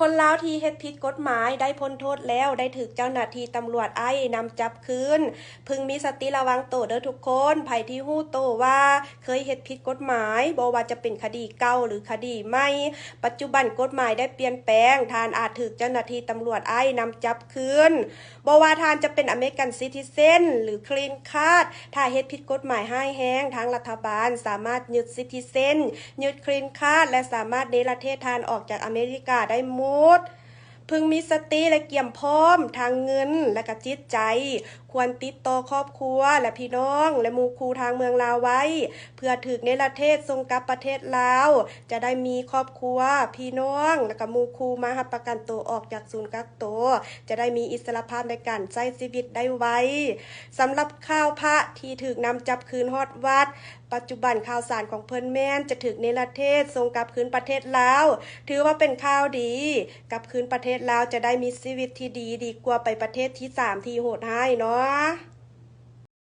ຄົນລາວທີ່ເຮັດຜິດກົດໝາຍໄດ້ພົ້ນໂທດແລ້ວ ໄດ້ຖືກເຈົ້າໜ້າທີ່ຕຳຫຼວດໄອນຳຈັບຄືນ. ເພິ່ງມີສະຕິລະວັງໂຕເດີທຸກຄົນ. ໃຜທີ່ຮູ້ໂຕວ່າເຄີຍເຮັດຜິດກົດໝາຍ, ບໍ່ວ່າຈະເປັນຄະດີເກົ່າ ຫຼື ຄະດີໃໝ່, ປັດຈຸບັນກົດໝາຍໄດ້ປ່ຽນແປງ, ທ່ານອາດຖືກເຈົ້າໜ້າທີ່ຕຳຫຼວດໄອນຳຈັບຄືນ. ບໍ່ວ່າທ່ານຈະເປັນ American Citizen ຫຼື Green Card, ຖ້າເຮັດຜິດກົດໝາຍຮ້າຍແຮງ, ທາງລັດຖະບານສາມາດຍຶດ Citizen, ຍຶດ Green Card ແລະ ສາມາດເນລະເທດທ່ານອອກຈາກອາເມລິກາໄດ້ໝົດ. ເພິ່ງມີສະຕິ ແລະ ກຽມພ້ອມທາງເງິນ ແລະ ກະຈິດໃຈ. ຄວນຕິດຕໍ່ຄອບຄົວ ແລະ ພີ່ນ້ອງ ແລະ ໝູ່ຄູ່ທາງເມືອງລາວໄວ້ ເພື່ອຖືກເນລະເທດສົ່ງກັບປະເທດລາວ, ຈະໄດ້ມີຄອບຄົວ, ພີ່ນ້ອງ ແລະ ກະໝູ່ຄູ່ມາຮັບປະກັນໂຕອອກຈາກສູນກັກໂຕ, ຈະໄດ້ມີອິດສະຫຼະພາບໃນການໃຊ້ຊີວິດໄດ້ໄວ. ສຳລັບຂ່າວພະທີ່ຖືກນຳຈັບຄືນຮອດວັດ, ປັດຈຸບັນຂ່າວສານຂອງເພິ່ນແມ່ນຈະຖືກເນລະເທດສົ່ງກັບຄືນປະເທດລາວ, ຖືວ່າເປັນຂ່າວດີ, ກັບຄືນປະເທດລາວຈະໄດ້ມີຊີວິດທີ່ດີ, ດີກວ່າໄປປະເທດທີສາມທີ່ໂຫດຮ້າຍເນາະ.